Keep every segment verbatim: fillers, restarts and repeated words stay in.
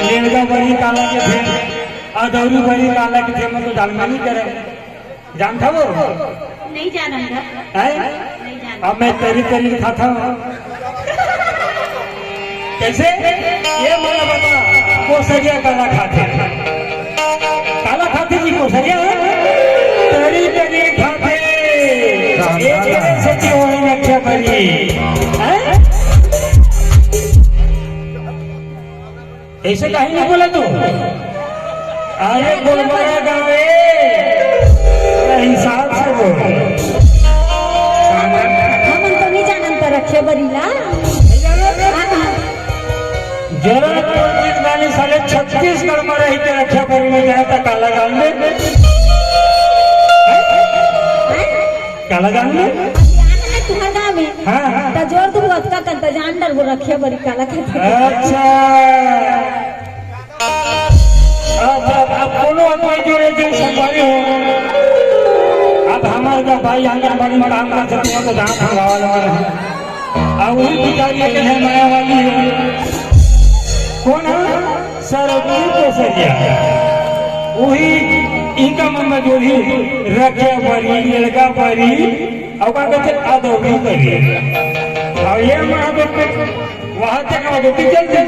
लेड़गा बरी काला कथे, अदौरी बरी काला कथे, मैं तो जानबे नहीं करे। जानत हव? नहीं जानन गा। हैं? नहीं जानन। अब मैं तरी तरी खात हव। कैसे? ये मोला बता, कोसरिया काला खाथे? काला खाथे जी कोसरिया? तरी तरी खाथे। एक तरह से क्यों नहीं रखे बरी? हैं? ऐसे काहे नहीं बोला तू? अरे बोल बड़ा गावे, हिसाब से बोल। हमन तो नहीं जानन त रखे बरी ला। नहीं जानन? हाँ, हाँ। जरा कोई चीज गाने साले छत्तीसगढ़ में रह के रखे बरी में जाए तो काला गाल में। हैं? काला गाल में? अभी आना है तुम्हारे गाँव में। हाँ, हाँ। तो जोर तुम अतका कर तो जान डर वो रखे बरी काला खाथे। अच्छा। अब, अब, अब कोनो कोई जो है, जो संगवारी हो, अब हमारे का भाई आंगनबाड़ी में काम करथे, तुमको तो दांत भंगावा लगा है। अब वही पुजारी के है, माया वाली है। कौन है? सरस्वती केसरिया। वही इनका मन में जो ही रखे बरी, लड़का बरी, अब का कहते अदौरी बरी। और ये महादेव वहां तक आ गए, चल, चल।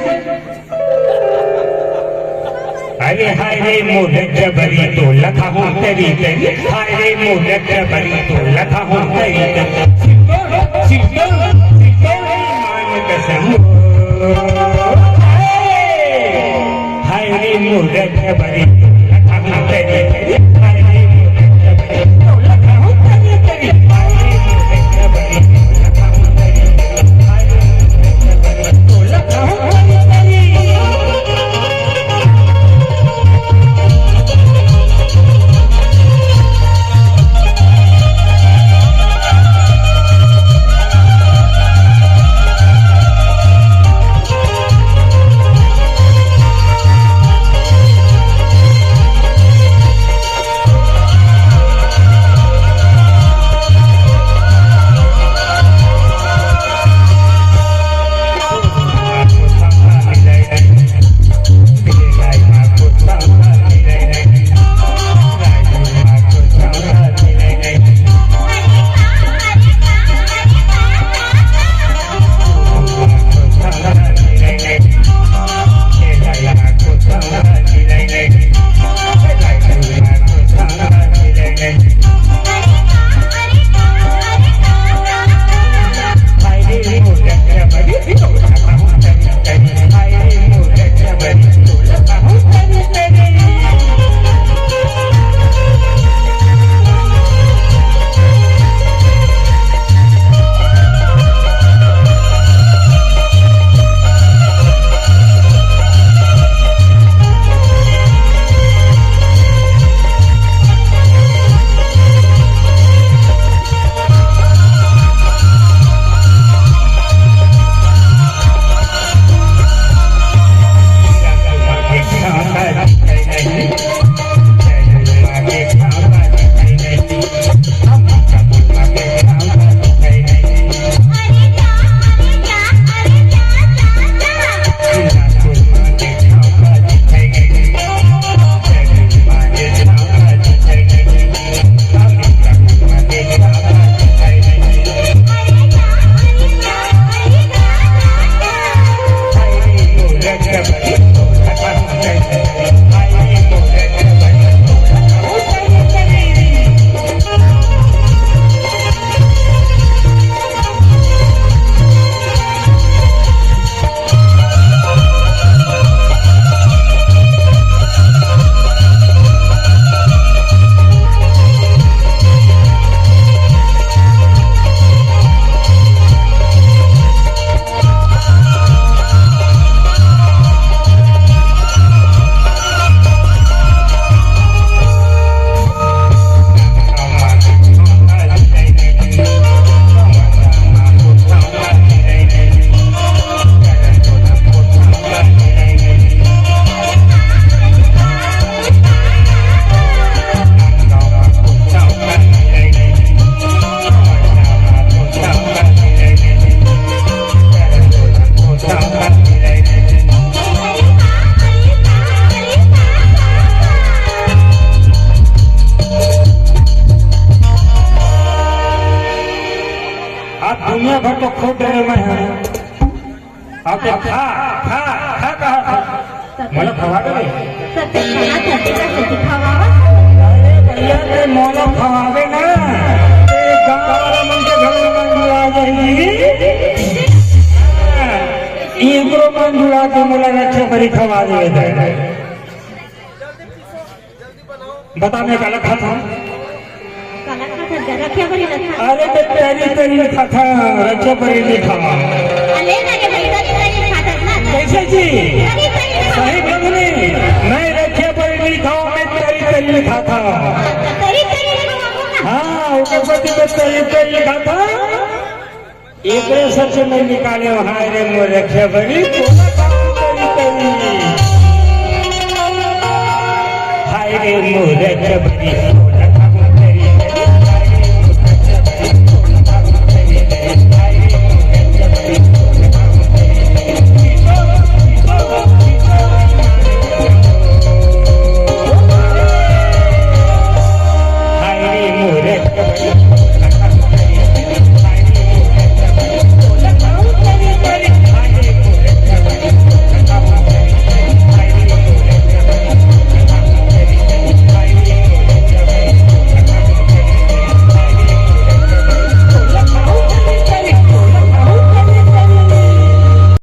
अरे हाय रे मोर रखे बरी तो लखा हो तरी तरी, हाय रे मोर रखे बरी तो लखा हो तरी तरी। सिंदूर, सिंदूर, सिंदूर मान कसम। हाय रे मोर रखे बरी तो लखा हो तरी तरी, हाय रे मोर रखे बरी तो लखा हो तरी तरी, हाय रे मोर रखे बरी तो लखा हो तरी तरी। आप तो खा, खा, खा कहा था। मोला खवा दे। सत्य कहा था, तेरा सत्य खवावा। अरे भैया, ते मोला खवावे ना, ते गाँव वाला मन के घर में मन जुड़ा जाएगी। हाँ, इकरो मन जुड़ा के मोला रक्षा बरी खवा दे। बता, मैं काला खाता हूँ? काला खाता, रक्षा बरी रक्षा। अरे, मैं तरी तरी खाता हूँ, रक्षा बरी नहीं खावा। अरे ना रे भाई, तरी तरी खाता ना। कैसे जी? तरी तरी खाता। सही बोलनी, मैं रक्षा बरी नहीं खावा, मैं तरी तरी खाता हूँ। तरी तरी खावा ना। हाँ, ओकर पति मैं तरी तरी खाता। एकरे सच में निकाले, हाय रे मोर रक्षा बरी, तोला काम करी करी। हाय रे मोर रक्षा बरी।